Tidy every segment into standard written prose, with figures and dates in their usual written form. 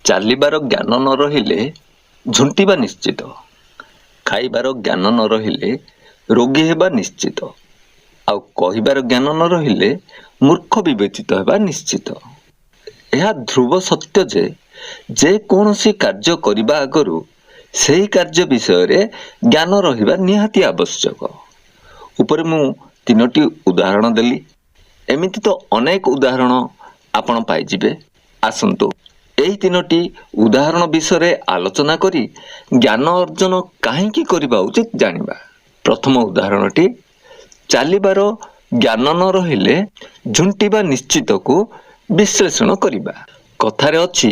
ଚାଲିବାର ଜ୍ଞାନ ନ ରହିଲେ ଝୁଣ୍ଟିବା ନିଶ୍ଚିତ, ଖାଇବାର ଜ୍ଞାନ ନ ରହିଲେ ରୋଗୀ ହେବା ନିଶ୍ଚିତ, ଆଉ କହିବାର ଜ୍ଞାନ ନ ରହିଲେ ମୂର୍ଖ ବିବେଚିତ ହେବା ନିଶ୍ଚିତ। ଏହା ଧ୍ରୁବ ସତ୍ୟ ଯେ ଯେକୌଣସି କାର୍ଯ୍ୟ କରିବା ଆଗରୁ ସେହି କାର୍ଯ୍ୟ ବିଷୟରେ ଜ୍ଞାନ ରହିବା ନିହାତି ଆବଶ୍ୟକ। ଉପରେ ମୁଁ ତିନୋଟି ଉଦାହରଣ ଦେଲି, ଏମିତି ତ ଅନେକ ଉଦାହରଣ ଆପଣ ପାଇଯିବେ। ଆସନ୍ତୁ ଏହି ତିନୋଟି ଉଦାହରଣ ବିଷୟରେ ଆଲୋଚନା କରି ଜ୍ଞାନ ଅର୍ଜନ କାହିଁକି କରିବା ଉଚିତ ଜାଣିବା। ପ୍ରଥମ ଉଦାହରଣଟି ଚାଲିବାର ଜ୍ଞାନ ନ ରହିଲେ ଝୁଣ୍ଟିବା ନିଶ୍ଚିତକୁ ବିଶ୍ଳେଷଣ କରିବା। କଥାରେ ଅଛି,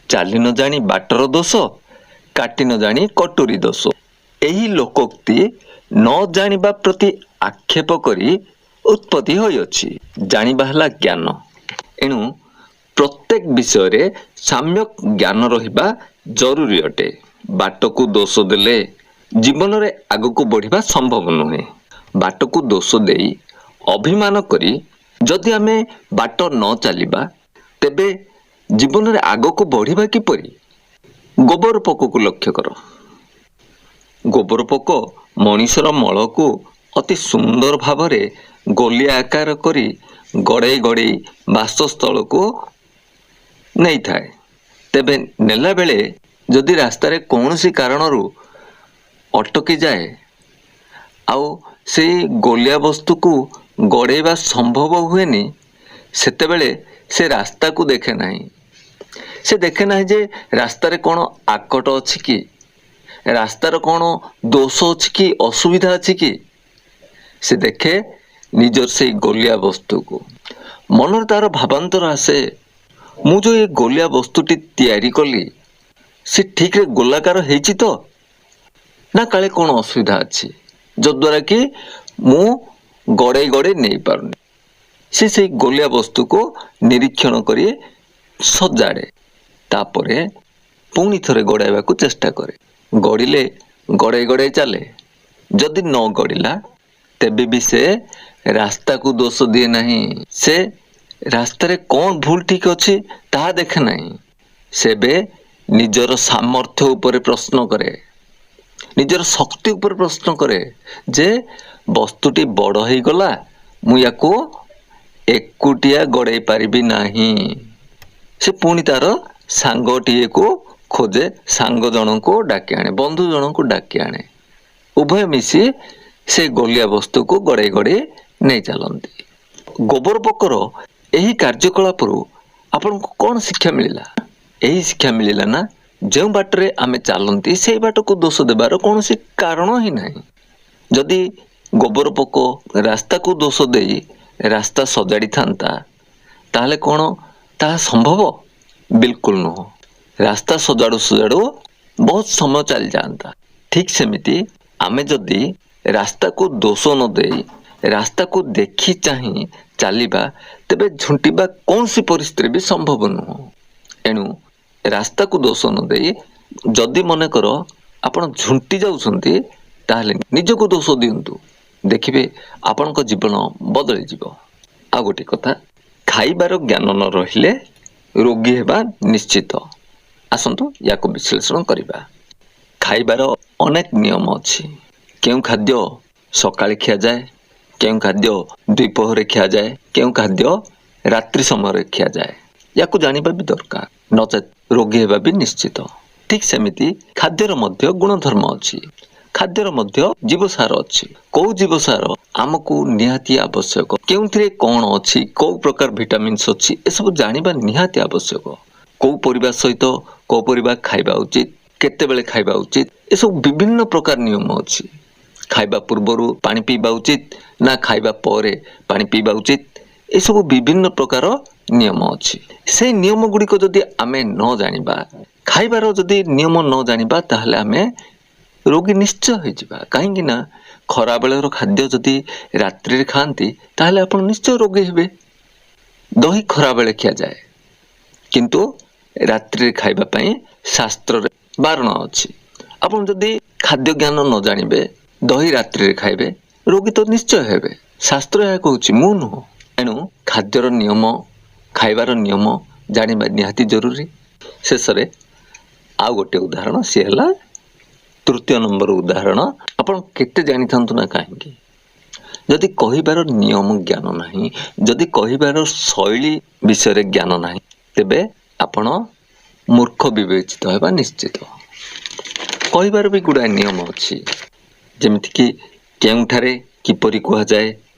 ଚାଲି ନ ଜାଣି ବାଟର ଦୋଷ, କାଟି ନ ଜାଣି କଟୁରୀ ଦୋଷ। ଏହି ଲୋକୋକ୍ତି ନ ଜାଣିବା ପ୍ରତି ଆକ୍ଷେପ କରି ଉତ୍ପତ୍ତି ହୋଇଅଛି। ଜାଣିବା ହେଲା ଜ୍ଞାନ। ଏଣୁ ପ୍ରତ୍ୟେକ ବିଷୟରେ ସମ୍ୟକ ଜ୍ଞାନ ରହିବା ଜରୁରୀ ଅଟେ। ବାଟକୁ ଦୋଷ ଦେଲେ ଜୀବନରେ ଆଗକୁ ବଢ଼ିବା ସମ୍ଭବ ନୁହେଁ। ବାଟକୁ ଦୋଷ ଦେଇ ଅଭିମାନ କରି ଯଦି ଆମେ ବାଟ ନ ଚାଲିବା, ତେବେ ଜୀବନରେ ଆଗକୁ ବଢ଼ିବା କିପରି? ଗୋବର ପୋକକୁ ଲକ୍ଷ୍ୟ କର। ଗୋବର ପୋକ ମଣିଷର ମଳକୁ ଅତି ସୁନ୍ଦର ଭାବରେ ଗୋଲିଆ ଆକାର କରି ଗଡ଼େଇ ଗଡ଼େଇ ବାସସ୍ଥଳକୁ ନେଇଥାଏ। ତେବେ ନେଲାବେଳେ ଯଦି ରାସ୍ତାରେ କୌଣସି କାରଣରୁ ଅଟକି ଯାଏ ଆଉ ସେଇ ଗୋଲିଆ ବସ୍ତୁକୁ ଗଡ଼େଇବା ସମ୍ଭବ ହୁଏନି, ସେତେବେଳେ ସେ ରାସ୍ତାକୁ ଦେଖେ ନାହିଁ। ସେ ଦେଖେ ନାହିଁ ଯେ ରାସ୍ତାରେ କ'ଣ ଆକଟ ଅଛି କି, ରାସ୍ତାର କ'ଣ ଦୋଷ ଅଛି କି, ଅସୁବିଧା ଅଛି କି। ସେ ଦେଖେ ନିଜର ସେଇ ଗୋଲିଆ ବସ୍ତୁକୁ। ମନରେ ତାର ଭାବାନ୍ତର ଆସେ, ମୁଁ ଯେଉଁ ଏ ଗୋଲିଆ ବସ୍ତୁଟି ତିଆରି କଲି ସେ ଠିକରେ ଗୋଲାକାର ହେଇଛି ତ, ନା କାଳେ କ'ଣ ଅସୁବିଧା ଅଛି ଯଦ୍ୱାରା କି ମୁଁ ଗଡ଼େଇ ଗଡ଼େଇ ନେଇପାରୁନି। ସେ ସେଇ ଗୋଲିଆ ବସ୍ତୁକୁ ନିରୀକ୍ଷଣ କରି ସଜାଡ଼େ। ତାପରେ ପୁଣି ଥରେ ଗଡ଼ାଇବାକୁ ଚେଷ୍ଟା କରେ। ଗଡ଼ିଲେ ଗଡ଼େଇ ଗଡ଼େଇ ଚାଲେ। ଯଦି ନ ଗଡ଼ିଲା, ତେବେ ବି ସେ ରାସ୍ତାକୁ ଦୋଷ ଦିଏ ନାହିଁ। ସେ ରାସ୍ତାରେ କ'ଣ ଭୁଲ ଠିକ ଅଛି ତାହା ଦେଖେ ନାହିଁ। ସେବେ ନିଜର ସାମର୍ଥ୍ୟ ଉପରେ ପ୍ରଶ୍ନ କରେ, ନିଜର ଶକ୍ତି ଉପରେ ପ୍ରଶ୍ନ କରେ ଯେ ବସ୍ତୁଟି ବଡ଼ ହେଇଗଲା, ମୁଁ ୟାକୁ ଏକୁଟିଆ ଗଡ଼େଇ ପାରିବି ନାହିଁ। ସେ ପୁଣି ତାର ସାଙ୍ଗଟିଏକୁ ଖୋଜେ, ସାଙ୍ଗ ଜଣଙ୍କୁ ଡାକି ଆଣେ, ବନ୍ଧୁ ଜଣଙ୍କୁ ଡାକି ଆଣେ। ଉଭୟ ମିଶି ସେ ଗୋଲିଆ ବସ୍ତୁକୁ ଗଡ଼େଇ ଗଡ଼େଇ ନେଇ ଚାଲନ୍ତି। ଗୋବର ପୋକର ଏହି କାର୍ଯ୍ୟକଳାପରୁ ଆପଣଙ୍କୁ କ'ଣ ଶିକ୍ଷା ମିଳିଲା? ଏହି ଶିକ୍ଷା ମିଳିଲା ନା, ଯେଉଁ ବାଟରେ ଆମେ ଚାଲନ୍ତି ସେଇ ବାଟକୁ ଦୋଷ ଦେବାର କୌଣସି କାରଣ ହିଁ ନାହିଁ। ଯଦି ଗୋବର ପୋକ ରାସ୍ତାକୁ ଦୋଷ ଦେଇ ରାସ୍ତା ସଜାଡ଼ିଥାନ୍ତା, ତାହେଲେ କ'ଣ ତାହା ସମ୍ଭବ? ବିଲକୁଲ ନୁହଁ। ରାସ୍ତା ସଜାଡ଼ୁ ସଜାଡ଼ୁ ବହୁତ ସମୟ ଚାଲିଯାଆନ୍ତା। ଠିକ୍ ସେମିତି ଆମେ ଯଦି ରାସ୍ତାକୁ ଦୋଷ ନ ଦେଇ ରାସ୍ତାକୁ ଦେଖି ଚାହିଁ ଚାଲିବା, ତେବେ ଝୁଣ୍ଟିବା କୌଣସି ପରିସ୍ଥିତିରେ ବି ସମ୍ଭବ ନୁହଁ। ଏଣୁ ରାସ୍ତାକୁ ଦୋଷ ନ ଦେଇ ଯଦି ମନେକର ଆପଣ ଝୁଣ୍ଟି ଯାଉଛନ୍ତି, ତାହେଲେ ନିଜକୁ ଦୋଷ ଦିଅନ୍ତୁ, ଦେଖିବେ ଆପଣଙ୍କ ଜୀବନ ବଦଳିଯିବ। ଆଉ ଗୋଟିଏ କଥା, ଖାଇବାର ଜ୍ଞାନ ନ ରହିଲେ ରୋଗୀ ହେବା ନିଶ୍ଚିତ। ଆସନ୍ତୁ ୟାକୁ ବିଶ୍ଳେଷଣ କରିବା। ଖାଇବାର ଅନେକ ନିୟମ ଅଛି। କେଉଁ ଖାଦ୍ୟ ସକାଳେ ଖିଆଯାଏ, କେଉଁ ଖାଦ୍ୟ ଦ୍ୱିପହରେ ଖିଆଯାଏ, କେଉଁ ଖାଦ୍ୟ ରାତ୍ରି ସମୟରେ ଖିଆଯାଏ, ୟାକୁ ଜାଣିବା ବି ଦରକାର, ନଚେତ୍ ରୋଗୀ ହେବା ବି ନିଶ୍ଚିତ। ଠିକ୍ ସେମିତି ଖାଦ୍ୟର ମଧ୍ୟ ଗୁଣଧର୍ମ ଅଛି, ଖାଦ୍ୟର ମଧ୍ୟ ଜୀବସାର ଅଛି। କୋଉ ଜୀବସାର ଆମକୁ ନିହାତି ଆବଶ୍ୟକ, କେଉଁଥିରେ କ'ଣ ଅଛି, କୋଉ ପ୍ରକାର ଭିଟାମିନ୍ସ ଅଛି, ଏସବୁ ଜାଣିବା ନିହାତି ଆବଶ୍ୟକ। କୋଉ ପରିବା ସହିତ କୋଉ ପରିବା ଖାଇବା ଉଚିତ, କେତେବେଳେ ଖାଇବା ଉଚିତ, ଏସବୁ ବିଭିନ୍ନ ପ୍ରକାର ନିୟମ ଅଛି। ଖାଇବା ପୂର୍ବରୁ ପାଣି ପିଇବା ଉଚିତ ନା ଖାଇବା ପରେ ପାଣି ପିଇବା ଉଚିତ, ଏସବୁ ବିଭିନ୍ନ ପ୍ରକାର ନିୟମ ଅଛି। ସେଇ ନିୟମ ଗୁଡ଼ିକ ଯଦି ଆମେ ନ ଜାଣିବା, ଖାଇବାର ଯଦି ନିୟମ ନ ଜାଣିବା, ତାହେଲେ ଆମେ ରୋଗୀ ନିଶ୍ଚୟ ହେଇଯିବା। କାହିଁକି ନା ଖରାବେଳର ଖାଦ୍ୟ ଯଦି ରାତ୍ରିରେ ଖାଆନ୍ତି, ତାହେଲେ ଆପଣ ନିଶ୍ଚୟ ରୋଗୀ ହେବେ। ଦହି ଖରାବେଳେ ଖିଆଯାଏ, କିନ୍ତୁ ରାତ୍ରିରେ ଖାଇବା ପାଇଁ ଶାସ୍ତ୍ରରେ ବାରଣ ଅଛି। ଆପଣ ଯଦି ଖାଦ୍ୟ ଜ୍ଞାନ ନ ଜାଣିବେ, ଦହି ରାତ୍ରିରେ ଖାଇବେ, ରୋଗୀ ତ ନିଶ୍ଚୟ ହେବେ। ଶାସ୍ତ୍ର ଏହା କହୁଛି, ମୁଁ ନୁହଁ। ଏଣୁ ଖାଦ୍ୟର ନିୟମ, ଖାଇବାର ନିୟମ ଜାଣିବା ନିହାତି ଜରୁରୀ। ଶେଷରେ ଆଉ ଗୋଟିଏ ଉଦାହରଣ, ସିଏ ହେଲା ତୃତୀୟ ନମ୍ବର ଉଦାହରଣ। ଆପଣ କେତେ ଜାଣିଥାନ୍ତୁ ନା କାହିଁକି, ଯଦି କହିବାର ନିୟମ ଜ୍ଞାନ ନାହିଁ, ଯଦି କହିବାର ଶୈଳୀ ବିଷୟରେ ଜ୍ଞାନ ନାହିଁ, ତେବେ ଆପଣ ମୂର୍ଖ ବିବେଚିତ ହେବା ନିଶ୍ଚିତ। କହିବାର ବି ଗୁଡ଼ାଏ ନିୟମ ଅଛି, ଯେମିତିକି କେଉଁଠାରେ କିପରି କୁହାଯାଏ,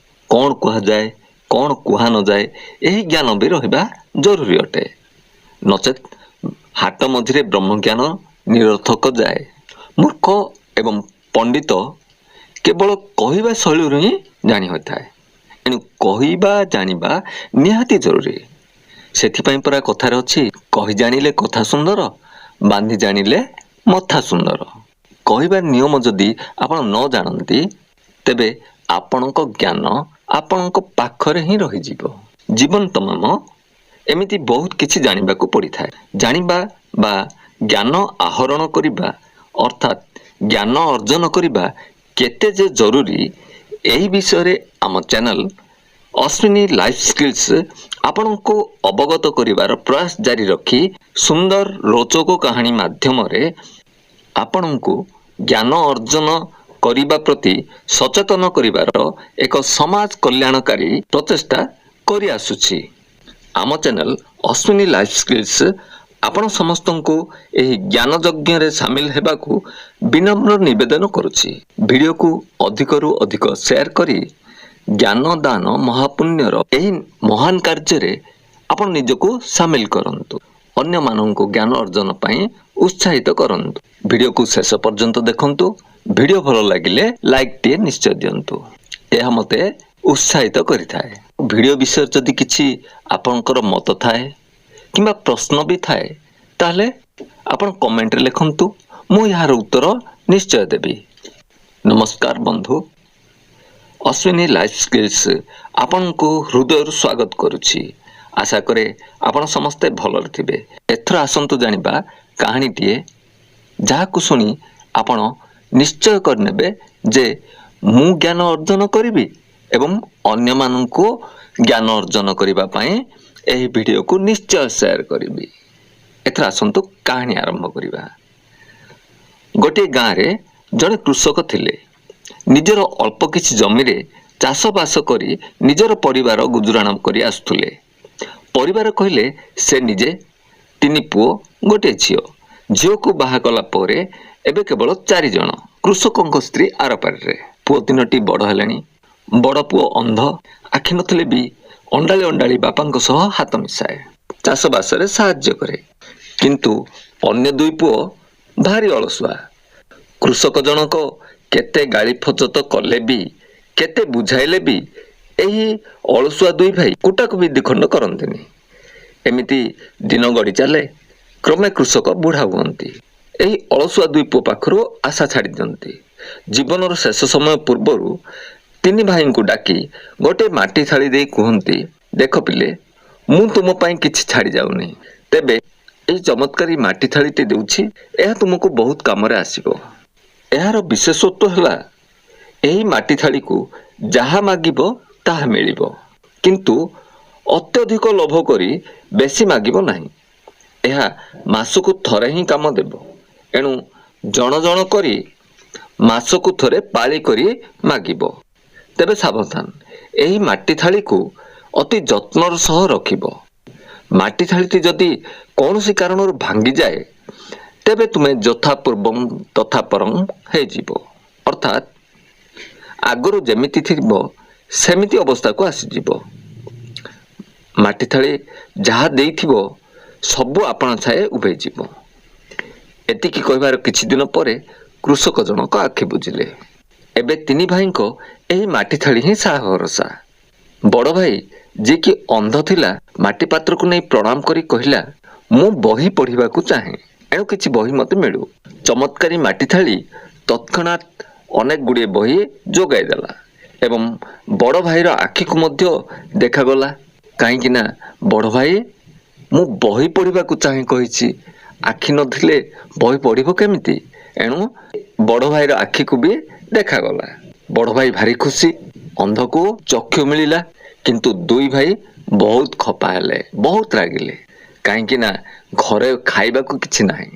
କ'ଣ କୁହାଯାଏ, କ'ଣ କୁହା ନଯାଏ, ଏହି ଜ୍ଞାନ ବି ରହିବା ଜରୁରୀ ଅଟେ। ନଚେତ୍ ହାଟ ମଝିରେ ବ୍ରହ୍ମଜ୍ଞାନ ନିରର୍ଥକ ଯାଏ। ମୂର୍ଖ ଏବଂ ପଣ୍ଡିତ କେବଳ କହିବା ଶୈଳୀରୁ ହିଁ ଜାଣି ହୋଇଥାଏ। ଏଣୁ କହିବା ଜାଣିବା ନିହାତି ଜରୁରୀ। ସେଥିପାଇଁ ପରା କଥାରେ ଅଛି, କହି ଜାଣିଲେ କଥା ସୁନ୍ଦର, ବାନ୍ଧି ଜାଣିଲେ ମଥା ସୁନ୍ଦର। କହିବା ନିୟମ ଯଦି ଆପଣ ନ ଜାଣନ୍ତି, ତେବେ ଆପଣଙ୍କ ଜ୍ଞାନ ଆପଣଙ୍କ ପାଖରେ ହିଁ ରହିଯିବ। ଜୀବନ ତମାମ ଏମିତି ବହୁତ କିଛି ଜାଣିବାକୁ ପଡ଼ିଥାଏ। ଜାଣିବା ବା ଜ୍ଞାନ ଆହରଣ କରିବା, ଅର୍ଥାତ୍ ଜ୍ଞାନ ଅର୍ଜନ କରିବା କେତେ ଯେ ଜରୁରୀ, ଏହି ବିଷୟରେ ଆମ ଚ୍ୟାନେଲ ଅଶ୍ୱିନୀ ଲାଇଫ୍ ସ୍କିଲ୍ସ ଆପଣଙ୍କୁ ଅବଗତ କରିବାର ପ୍ରୟାସ ଜାରି ରଖି ସୁନ୍ଦର ରୋଚକ କାହାଣୀ ମାଧ୍ୟମରେ ଆପଣଙ୍କୁ ଜ୍ଞାନ ଅର୍ଜନ କରିବା ପ୍ରତି ସଚେତନ କରିବାର ଏକ ସମାଜ କଲ୍ୟାଣକାରୀ ପ୍ରଚେଷ୍ଟା କରିଆସୁଛି। ଆମ ଚ୍ୟାନେଲ ଅଶ୍ୱିନୀ ଲାଇଫ୍ ସ୍କିଲ୍ସ ଆପଣ ସମସ୍ତଙ୍କୁ ଏହି ଜ୍ଞାନ ଯଜ୍ଞରେ ସାମିଲ ହେବାକୁ ବିନମ୍ର ନିବେଦନ କରୁଛି। ଭିଡ଼ିଓକୁ ଅଧିକରୁ ଅଧିକ ସେୟାର କରି ଜ୍ଞାନ ଦାନ ମହାପୁଣ୍ୟର ଏହି ମହାନ କାର୍ଯ୍ୟରେ ଆପଣ ନିଜକୁ ସାମିଲ କରନ୍ତୁ, ଅନ୍ୟମାନଙ୍କୁ ଜ୍ଞାନ ଅର୍ଜନ ପାଇଁ ଉତ୍ସାହିତ କରନ୍ତୁ। ଭିଡ଼ିଓକୁ ଶେଷ ପର୍ଯ୍ୟନ୍ତ ଦେଖନ୍ତୁ। ଭିଡ଼ିଓ ଭଲ ଲାଗିଲେ ଲାଇକ୍ଟିଏ ନିଶ୍ଚୟ ଦିଅନ୍ତୁ, ଏହା ମୋତେ ଉତ୍ସାହିତ କରିଥାଏ। ଭିଡ଼ିଓ ବିଷୟରେ ଯଦି କିଛି ଆପଣଙ୍କର ମତ ଥାଏ କିମ୍ବା ପ୍ରଶ୍ନ ବି ଥାଏ, ତାହେଲେ ଆପଣ କମେଣ୍ଟରେ ଲେଖନ୍ତୁ, ମୁଁ ଏହାର ଉତ୍ତର ନିଶ୍ଚୟ ଦେବି। ନମସ୍କାର ବନ୍ଧୁ, ଅଶ୍ୱିନୀ ଲାଇଫ୍ ସ୍କିଲ୍ସ ଆପଣଙ୍କୁ ହୃଦୟରୁ ସ୍ୱାଗତ କରୁଛି। ଆଶା କରେ ଆପଣ ସମସ୍ତେ ଭଲରେ ଥିବେ। ଏଥର ଆସନ୍ତୁ ଜାଣିବା କାହାଣୀଟିଏ, ଯାହାକୁ ଶୁଣି ଆପଣ ନିଶ୍ଚୟ କରିନେବେ ଯେ ମୁଁ ଜ୍ଞାନ ଅର୍ଜନ କରିବି ଏବଂ ଅନ୍ୟମାନଙ୍କୁ ଜ୍ଞାନ ଅର୍ଜନ କରିବା ପାଇଁ ଏହି ଭିଡ଼ିଓକୁ ନିଶ୍ଚୟ ସେୟାର କରିବି। ଏଥର ଆସନ୍ତୁ କାହାଣୀ ଆରମ୍ଭ କରିବା। ଗୋଟିଏ ଗାଁରେ ଜଣେ କୃଷକ ଥିଲେ। ନିଜର ଅଳ୍ପ କିଛି ଜମିରେ ଚାଷବାସ କରି ନିଜର ପରିବାର ଗୁଜୁରାଣ କରି ଆସୁଥିଲେ। ପରିବାର କହିଲେ ସେ ନିଜେ, 3 ପୁଅ, ଗୋଟିଏ ଝିଅ। ଝିଅକୁ ବାହା କଲା ପରେ ଏବେ କେବଳ 4 ଜଣ। କୃଷକଙ୍କ ସ୍ତ୍ରୀ ଆରପାରିରେ। ପୁଅ 3ଟି ବଡ଼ ହେଲେଣି। ବଡ଼ ପୁଅ ଅନ୍ଧ, ଆଖି ନଥିଲେ ବି ଅଣ୍ଡାଳି ଅଣ୍ଡାଳି ବାପାଙ୍କ ସହ ହାତ ମିଶାଏ, ଚାଷବାସରେ ସାହାଯ୍ୟ କରେ। କିନ୍ତୁ ଅନ୍ୟ 2 ପୁଅ ଭାରି ଅଳସୁଆ। କୃଷକ ଜଣକ କେତେ ଗାଳି ଫଜତ କଲେ ବି, କେତେ ବୁଝାଇଲେ ବି ଏହି ଅଳସୁଆ 2 ଭାଇ କୁଟାକୁ ବି ଦ୍ୱିଖଣ୍ଡ କରନ୍ତିନି। ଏମିତି ଦିନ ଗଡ଼ି ଚାଲେ। କ୍ରମେ କୃଷକ ବୁଢ଼ା ହୁଅନ୍ତି। ଏହି ଅଳସୁଆ 2 ପୁଅ ପାଖରୁ ଆଶା ଛାଡ଼ି ଦିଅନ୍ତି। ଜୀବନର ଶେଷ ସମୟ ପୂର୍ବରୁ 3 ଭାଇଙ୍କୁ ଡାକି ଗୋଟେ ମାଟି ଥାଳି ଦେଇ କୁହନ୍ତି, ଦେଖ ପିଲେ, ମୁଁ ତୁମ ପାଇଁ କିଛି ଛାଡ଼ି ଯାଉନି, ତେବେ ଏହି ଚମତ୍କାରୀ ମାଟି ଥାଳିଟି ଦେଉଛି, ଏହା ତୁମକୁ ବହୁତ କାମରେ ଆସିବ। ଏହାର ବିଶେଷତ୍ୱ ହେଲା ଏହି ମାଟି ଥାଳିକୁ ଯାହା ମାଗିବ ତାହା ମିଳିବ, କିନ୍ତୁ ଅତ୍ୟଧିକ ଲୋଭ କରି ବେଶୀ ମାଗିବ ନାହିଁ। ଏହା ମାସକୁ ଥରେ ହିଁ କାମ ଦେବ। ଏଣୁ ଜଣ ଜଣ କରି ମାସକୁ ଥରେ ପାଳି କରି ମାଗିବ। ତେବେ ସାବଧାନ, ଏହି ମାଟି ଥାଳିକୁ ଅତି ଯତ୍ନର ସହ ରଖିବ। ମାଟି ଥାଳିଟି ଯଦି କୌଣସି କାରଣରୁ ଭାଙ୍ଗିଯାଏ, ତେବେ ତୁମେ ଯଥା ପୂର୍ବଂ ତଥା ପରଂ ହେଇଯିବ, ଅର୍ଥାତ୍ ଆଗରୁ ଯେମିତି ଥିବ ସେମିତି ଅବସ୍ଥାକୁ ଆସିଯିବ। ମାଟି ଥାଳି ଯାହା ଦେଇଥିବ ସବୁ ଆପଣା ଛାଏ ଉଭେଇଯିବ। ଏତିକି କହିବାର କିଛି ଦିନ ପରେ କୃଷକ ଜଣକ ଆଖି ବୁଜିଲେ। ଏବେ 3 ଭାଇଙ୍କ ଏହି ମାଟି ଥାଳି ହିଁ ସାହା ଭରସା। ବଡ଼ ଭାଇ ଯିଏକି ଅନ୍ଧ ଥିଲା, ମାଟି ପାତ୍ରକୁ ନେଇ ପ୍ରଣାମ କରି କହିଲା, ମୁଁ ବହି ପଢ଼ିବାକୁ ଚାହେଁ, ଏଣୁ କିଛି ବହି ମୋତେ ମିଳୁ। ଚମତ୍କାରୀ ମାଟି ଥାଳି ତତ୍କ୍ଷଣାତ୍ ଅନେକ ଗୁଡ଼ିଏ ବହି ଯୋଗାଇ ଦେଲା ଏବଂ ବଡ଼ ଭାଇର ଆଖିକୁ ମଧ୍ୟ ଦେଖାଗଲା। କାହିଁକି ନା ବଡ଼ ଭାଇ ମୁଁ ବହି ପଢ଼ିବାକୁ ଚାହେଁ କହିଛି, ଆଖି ନଥିଲେ ବହି ପଢ଼ିବ କେମିତି? ଏଣୁ ବଡ଼ ଭାଇର ଆଖିକୁ ବି ଦେଖାଗଲା। ବଡ଼ ଭାଇ ଭାରି ଖୁସି, ଅନ୍ଧକୁ ଚକ୍ଷୁ ମିଳିଲା। କିନ୍ତୁ 2 ଭାଇ ବହୁତ ଖପା ହେଲେ, ବହୁତ ରାଗିଲେ। କାହିଁକି ନା ଘରେ ଖାଇବାକୁ କିଛି ନାହିଁ,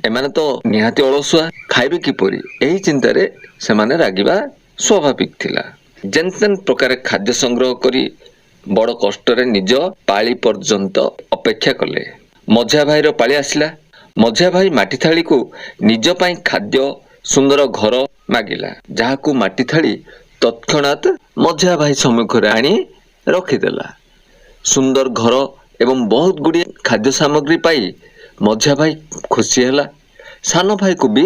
ଏମାନେ ତ ନିହାତି ଅଳସୁଆ, ଖାଇବେ କିପରି? ଏହି ଚିନ୍ତାରେ ସେମାନେ ରାଗିବା ସ୍ୱାଭାବିକ ଥିଲା। ଯେନ୍ ତେନ୍ ପ୍ରକାରେ ଖାଦ୍ୟ ସଂଗ୍ରହ କରି ବଡ଼ କଷ୍ଟରେ ନିଜ ପାଳି ପର୍ଯ୍ୟନ୍ତ ଅପେକ୍ଷା କଲେ। ମଝିଆ ଭାଇର ପାଳି ଆସିଲା। ମଝିଆ ଭାଇ ମାଟି ଥାଳିକୁ ନିଜ ପାଇଁ ଖାଦ୍ୟ, ସୁନ୍ଦର ଘର ମାଗିଲା, ଯାହାକୁ ମାଟି ଥାଳି ତତ୍କ୍ଷଣାତ୍ ମଝିଆ ଭାଇ ସମ୍ମୁଖରେ ଆଣି ରଖିଦେଲା। ସୁନ୍ଦର ଘର ଏବଂ ବହୁତ ଗୁଡ଼ିଏ ଖାଦ୍ୟ ସାମଗ୍ରୀ ପାଇ ମଝିଆ ଭାଇ ଖୁସି ହେଲା। ସାନ ଭାଇକୁ ବି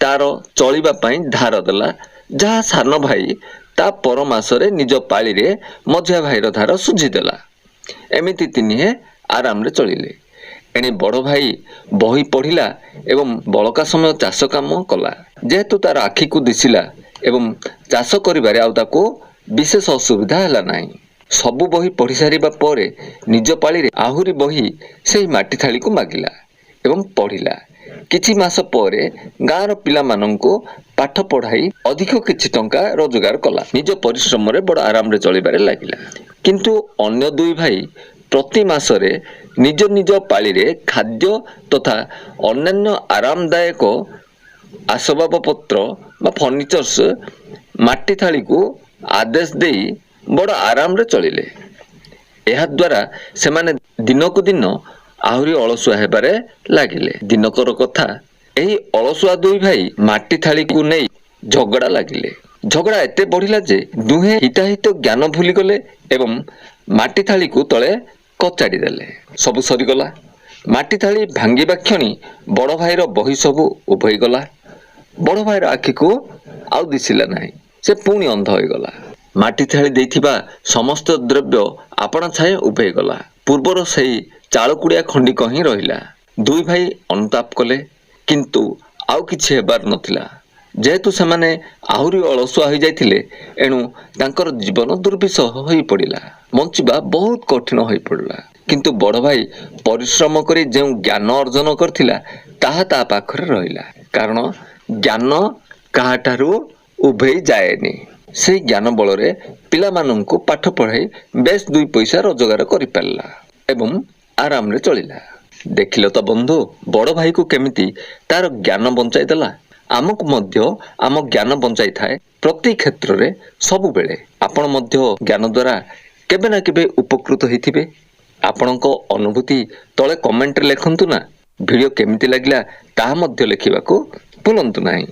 ତାର ଚଳିବା ପାଇଁ ଧାର ଦେଲା, ଯାହା ସାନ ଭାଇ ତା ପର ମାସରେ ନିଜ ପାଳିରେ ମଝିଆ ଭାଇର ଧାର ଶୁଝିଦେଲା। ଏମିତି ତିନିହେଁ ଆରାମରେ ଚଳିଲେ। ଏଣେ ବଡ଼ ଭାଇ ବହି ପଢ଼ିଲା ଏବଂ ବଳକା ସମୟ ଚାଷ କାମ କଲା। ଯେହେତୁ ତାର ଆଖିକୁ ଦିଶିଲା ଏବଂ ଚାଷ କରିବାରେ ଆଉ ତାକୁ ବିଶେଷ ଅସୁବିଧା ହେଲା ନାହିଁ। ସବୁ ବହି ପଢ଼ି ସାରିବା ପରେ ନିଜ ପାଳିରେ ଆହୁରି ବହି ସେହି ମାଟି ଥାଳିକୁ ମାଗିଲା ଏବଂ ପଢ଼ିଲା। କିଛି ମାସ ପରେ ଗାଁର ପିଲାମାନଙ୍କୁ ପାଠ ପଢ଼ାଇ ଅଧିକ କିଛି ଟଙ୍କା ରୋଜଗାର କଲା। ନିଜ ପରିଶ୍ରମରେ ବଡ଼ ଆରାମରେ ଚଳିବାରେ ଲାଗିଲା। କିନ୍ତୁ ଅନ୍ୟ ଦୁଇ ଭାଇ ପ୍ରତି ମାସରେ ନିଜ ନିଜ ପାଳିରେ ଖାଦ୍ୟ ତଥା ଅନ୍ୟାନ୍ୟ ଆରାମଦାୟକ ଆସବାବପତ୍ର ବା ଫର୍ଣ୍ଣିଚର୍ସ ମାଟି ଥାଳିକୁ ଆଦେଶ ଦେଇ ବଡ଼ ଆରାମରେ ଚଳିଲେ। ଏହାଦ୍ୱାରା ସେମାନେ ଦିନକୁ ଦିନ ଆହୁରି ଅଳସୁଆ ହେବାରେ ଲାଗିଲେ। ଦିନକର କଥା, ଏହି ଅଳସୁଆ ଦୁଇ ଭାଇ ମାଟି ଥାଳିକୁ ନେଇ ଝଗଡ଼ା ଲାଗିଲେ। ଝଗଡ଼ା ଏତେ ବଢ଼ିଲା ଯେ ଦୁହେଁ ହିତାହିତ ଜ୍ଞାନ ଭୁଲିଗଲେ ଏବଂ ମାଟି ଥାଳିକୁ ତଳେ କଚାଡ଼ି ଦେଲେ। ସବୁ ସରିଗଲା। ମାଟି ଥାଳି ଭାଙ୍ଗିବା କ୍ଷଣି ବଡ଼ ଭାଇର ବହି ସବୁ ଉଭେଇଗଲା। ବଡ଼ ଭାଇର ଆଖିକୁ ଆଉ ଦିଶିଲା ନାହିଁ। ସେ ପୁଣି ଅନ୍ଧ ହୋଇଗଲା। ମାଟି ଥାଳି ଦେଇଥିବା ସମସ୍ତ ଦ୍ରବ୍ୟ ଆପଣା ଛାଏଁ ଉଭେଇଗଲା। ପୂର୍ବର ସେଇ ଚାଳକୁଡ଼ିଆ ଖଣ୍ଡିକ ହିଁ ରହିଲା। ଦୁଇ ଭାଇ ଅନୁତାପ କଲେ, କିନ୍ତୁ ଆଉ କିଛି ହେବାର ନଥିଲା। ଯେହେତୁ ସେମାନେ ଆହୁରି ଅଳସୁଆ ହୋଇଯାଇଥିଲେ, ଏଣୁ ତାଙ୍କର ଜୀବନ ଦୁର୍ବିସହ ହୋଇପଡ଼ିଲା। ବଞ୍ଚିବା ବହୁତ କଠିନ ହୋଇପଡ଼ିଲା। କିନ୍ତୁ ବଡ଼ ଭାଇ ପରିଶ୍ରମ କରି ଯେଉଁ ଜ୍ଞାନ ଅର୍ଜନ କରିଥିଲା, ତାହା ତା ପାଖରେ ରହିଲା। କାରଣ ଜ୍ଞାନ କାହାଠାରୁ ଉଭେଇ ଯାଏନି। ସେଇ ଜ୍ଞାନ ବଳରେ ପିଲାମାନଙ୍କୁ ପାଠ ପଢ଼ାଇ ବେଶ ଦୁଇ ପଇସା ରୋଜଗାର କରିପାରିଲା ଏବଂ ଆରାମରେ ଚଳିଲା। ଦେଖିଲ ତ ବନ୍ଧୁ, ବଡ଼ ଭାଇକୁ କେମିତି ତାର ଜ୍ଞାନ ବଞ୍ଚାଇଦେଲା। ଆମକୁ ମଧ୍ୟ ଆମ ଜ୍ଞାନ ବଞ୍ଚାଇଥାଏ ପ୍ରତି କ୍ଷେତ୍ରରେ, ସବୁବେଳେ। ଆପଣ ମଧ୍ୟ ଜ୍ଞାନ ଦ୍ୱାରା କେବେ ନା କେବେ ଉପକୃତ ହେଇଥିବେ। ଆପଣଙ୍କ ଅନୁଭୂତି ତଳେ କମେଣ୍ଟରେ ଲେଖନ୍ତୁ ନା। ଭିଡ଼ିଓ କେମିତି ଲାଗିଲା, ତାହା ମଧ୍ୟ ଲେଖିବାକୁ ଭୁଲନ୍ତୁ ନାହିଁ।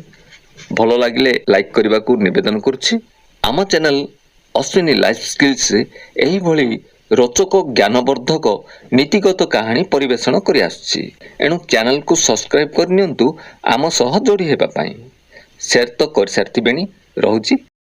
ଭଲ ଲାଗିଲେ ଲାଇକ୍ କରିବାକୁ ନିବେଦନ କରୁଛି। ଆମ ଚ୍ୟାନେଲ ଅଶ୍ୱିନୀ ଲାଇଫ୍ ସ୍କିଲ୍ସ ଏହିଭଳି ରୋଚକ, ଜ୍ଞାନବର୍ଦ୍ଧକ, ନୀତିଗତ କାହାଣୀ ପରିବେଷଣ କରି ଆସୁଛି। ଏଣୁ ଚ୍ୟାନେଲକୁ ସବସ୍କ୍ରାଇବ୍ କରିନିଅନ୍ତୁ ଆମ ସହ ଯୋଡ଼ି ହେବା ପାଇଁ। ସେୟାର ତ କରିସାରିଥିବେଣି। ରହୁଛି।